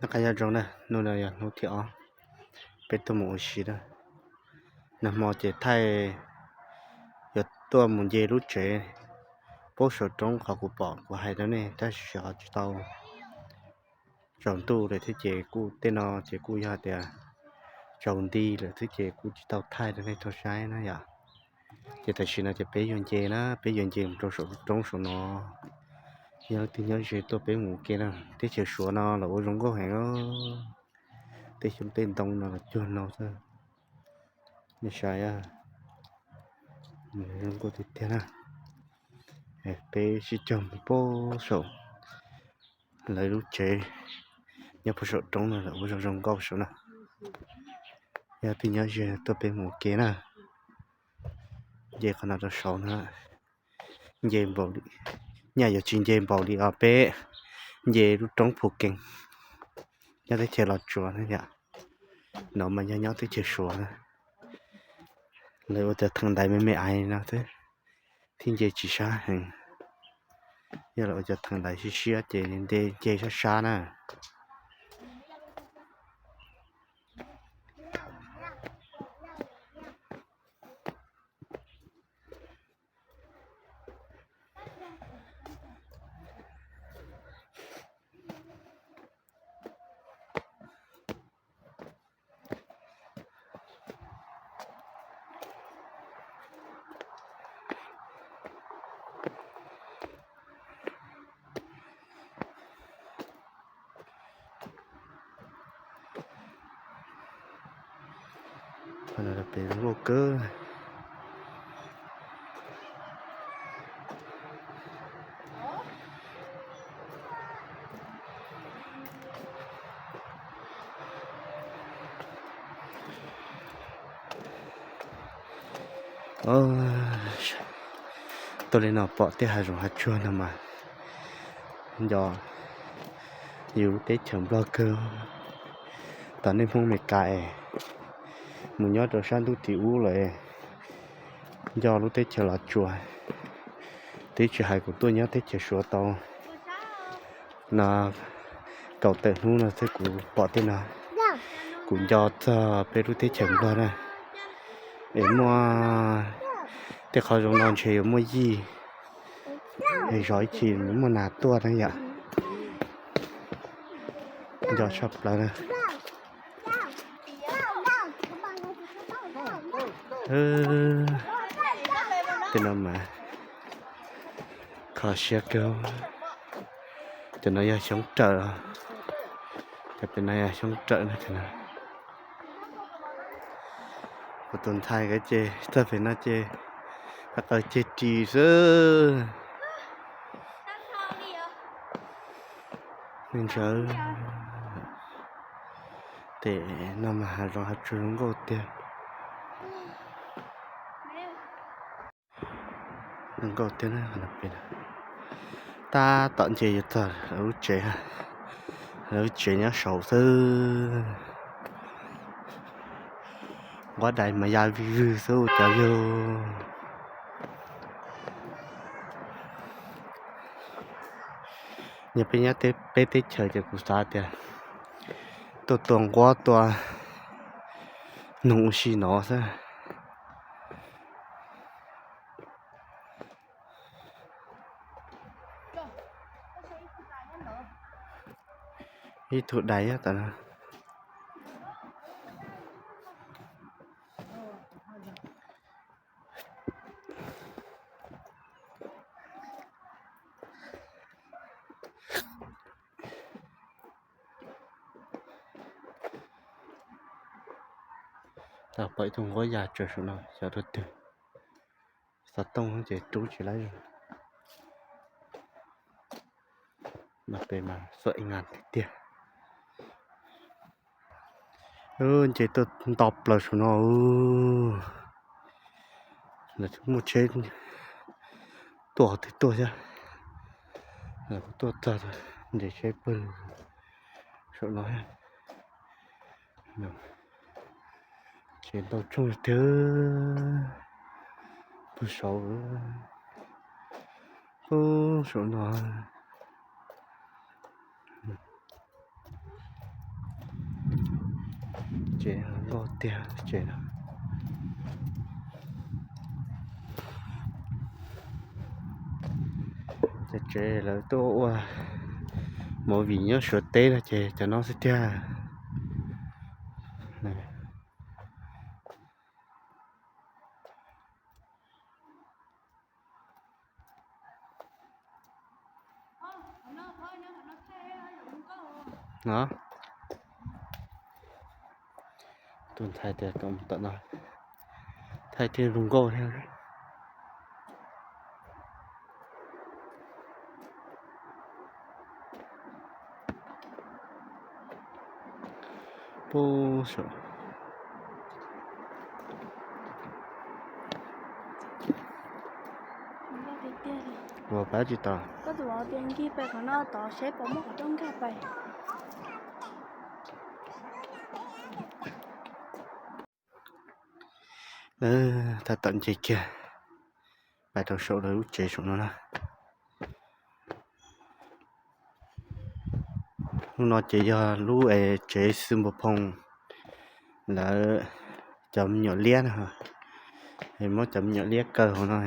Noj qab nyob zoo na, hnub no yog hnub thib ob peb tuaj mus ua si na. Nag hmo ces thaij yuav tuaj mus nce lub tsev pub saum roob qhov kuv pom kuv hais rau nej tab sis ho tsis tau tsaus ntuj lawm thiab ces kuj tej no ces kuj yog tias tsaus nti lawm thiab ces kuj tsis tau thaij rau nej tau saib na yom. Ces tam sim no ces peb yuav nce na, peb yuav nce mus rau saum roob saum no. Yog leej twg nyob ze tuaj peb mus ua ke na. Teb chaws Suav no los ua zoo nkauj heev. Tej xyoob tej ntoo no los cuag no xwb. Nej saib, zoo nkauj tiag tiag na. Peb sib cog mus pem saum lawv lub tsev nyob puag saum roob no los ua zoo zoo nkauj saum na. Yog twg nyob ze tuaj peb mus ua ke na. Nce qhov no rau saud na. Nce npaum li, nyaj yuav tsis nce npaum li os, peb nce lub roob Phu Kees nyob teb chaws Los Tsuas na yom. No mas yog nyob teb chaws Suav na. Lawv ua cov theem ntaiv me me ais no xwb thiaj nce tsis sab heev. Yog lawv ua cov theem ntaiv siab siab ces nce sab sab na. Pem zoo nkauj kawg. Tuaj li no pom tej hav zoov hav tsuag no mas nco yus lub teb chaws Nplog kawg. Tom nej Hmoob Amelikas es mus nyob rau sab ntuj tim ub lawm, nco lub teb chaws Los Tsuas. Twb tsis hais kuv tuaj nyob teb chaws Suav tau no kaum tawm hnub no xwb kuv pom tej no. Kuv nco txog peb lub teb chaws Nplog na, es muaj tej qhov zoo no ntshe yuav muaj yij, es zov ib chim muaj nas tuaj na yom. Nco tshaj plaws na. Tej no mas kho siab kawg. Cov no yog xyoob rawm, cov pem no yog xyoob rawm na. Kuv tus ntxhais nkawd ces txog pem no ces qaws ceg ris xwb. Ntsaws, tej no mas hav zoov hav tsuag zoo nkauj tiag. Zoo nkauj tiag na. Tab tom nce yuav txog lawv lub tsev, lawv lub tsev nyob saud xwb. Nquab dais mas ya vij vwg xwb ua cov yug. Yog peb nyob peb teb chaws ces kuv xav tias tuaj tua nquab tua noog ua si no xwb. Ib tug dais nyob tom no. Tau pom ib tug nquab ya tsaws saum no xyov dua twg. Xov tooj ces rub tsis laib. Mas pem mas xuam ib ngas tiag tiag. Nce tuaj nto plaws saum no. Lawv muaj tsheb tuaj qhov twg tuaj thiab. Lawv kuj tuaj txog nce tsheb pawg saum no. Tsev ntau tsooj tiag. Pawg saud, pawg saum no. Nkauj tiag tsev no. Cov tsev lawv tuaj ua movie nyob Suav teb no ces cov no xwb tiag. Tus ntxhais tias kom mus tom no, thaij thiaj zoo nkauj thiab. Puag saum ua pab tsis tau. Tab tom nce kiag pais rau saum lawv lub tsev saum no na. Lub no ces yog lub es tsev xwb npua phooj lawv cov me nyuam liab na, es muab cov me nyuam liab kaw hauv no,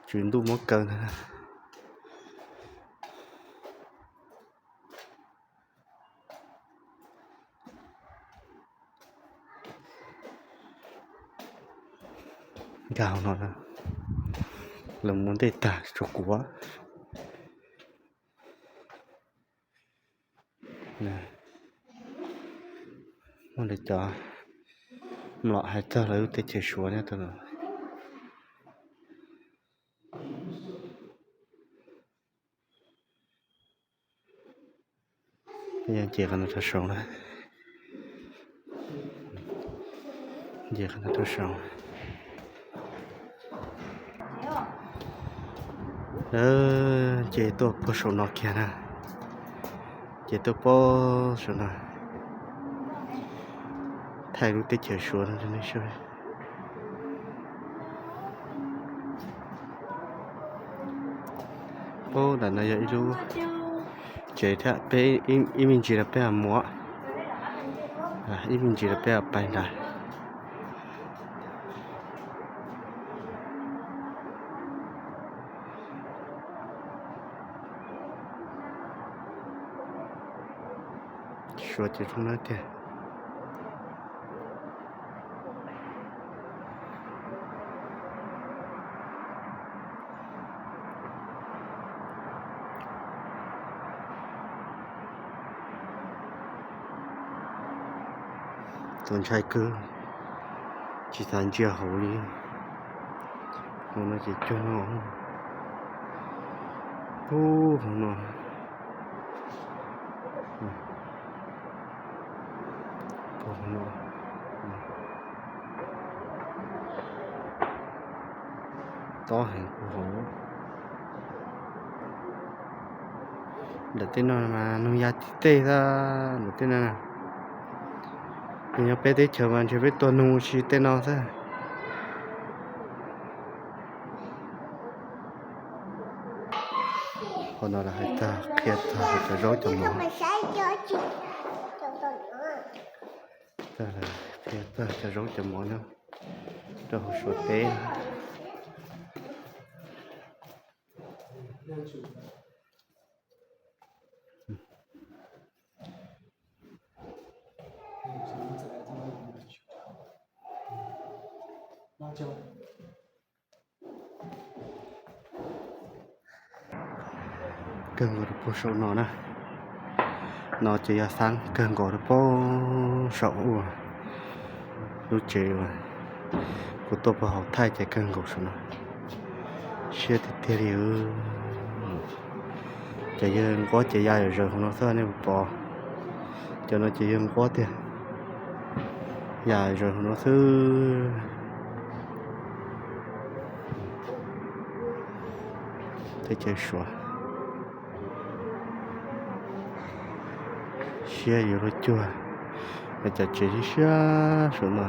tswv ntuj muab kaw ntag. Nkag hauv no, lawv muab ntej tag tsuas kuv. Muaj li cov mlom hais txog lawv lub teb chaws Suav nyob rau no. Peb yuav nce qhov no rau saud na. Nce qhov no rau saud. Nce tuaj puag saum no kiag na. Nce tuaj puag saum no. Thaij lub teb chaws Suav no rau nej saib. Puag nram no yog ib lub tsev thiab, peb ib me ntsis los peb mus, ib me ntsis los peb pais nrad. Suav ces zoo na tiag. Txaus ntshai kawg, tsis xav ntsia hauv li. Hauv no ces cuag no, puag hauv no, puag hauv no, tob heev puag hauv. Ntawm tej no mas noog ya tib teg xwb, ntawm tej no. Nyob peb teb chaws mas ntshe peb tuag nug si tej no xwb. Qhov no lawv hais txog qhia txog cov zaub cov mov. Qhia txog cov zaub cov mov nyob rau hauv Suav teb. Kawg nkaus rau puag saum no na. No ces yog xab kawg nkaus rau puag saum uas lub tsev uas kuv tuaj puag hauv thaij ces kawg nkaus saum no. Siab tiag tiag li. Ces yawg nquab ces ya zom zaws hauv no xwb nej puas pom. Cov no ces yawg nquab tiag, ya zom zaws hauv no xwb. Teb chaws Suav siab yuav luag cuag, cov tsev siab siab saum no.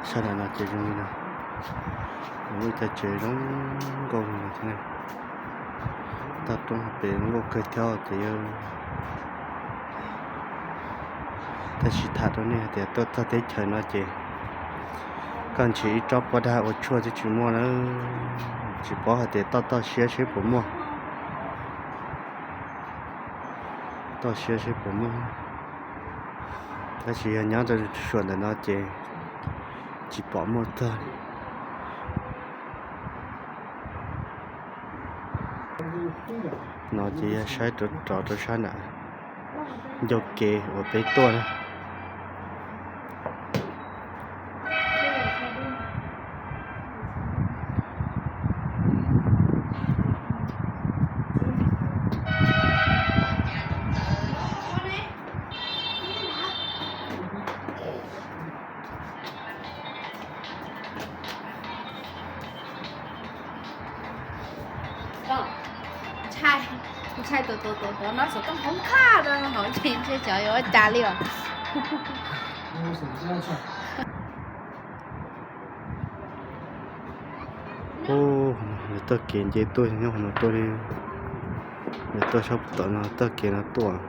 Sab nram no ces zoo li no, muaj ib co tsev zoo nkauj li no thiab. Toj roob pem zoo nkauj kawg thiab ces yawg Tab sis tham rau nej hais tias tuaj txog teb chaws no ces koj nrhiav ib tsob pob daj ua tshuaj twb tsis muaj na. Tsis paub hais tias toj toj siab seb puas muaj. Toj siab seb puas muaj. Tab sis yog nyob rau suam ntawm no ces tsis pom muaj txog. No ces yog saib rov rau sab nram ncauj kev uas peb tuaj na. Ntshai, ntshai tus tus tus tuav no xov tooj khoob qhaj rau hauv ces ntshe xyov yuav ua cas li os. Ub, nws txoj kev nce tuaj nyob qhov no tuaj li, nws tuaj sab tom no txoj kev no tuaj.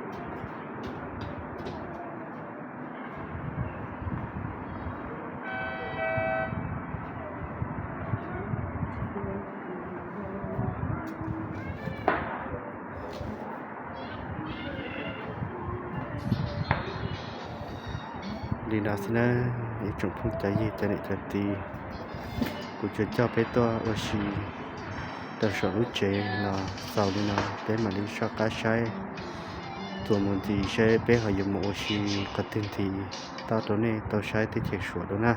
Li no xwb na, ib tsoom phooj cov ywg cov niam cov txiv, kuv tsuas coj peb tuaj ua si rau saum lub tsev no xaus li no, peb mam li soj qab saib txuas mus ntxiv seb peb ho yuav mus ua si qhov twg ntxiv, tau rau nej tau saib teb chaws Suav dua na.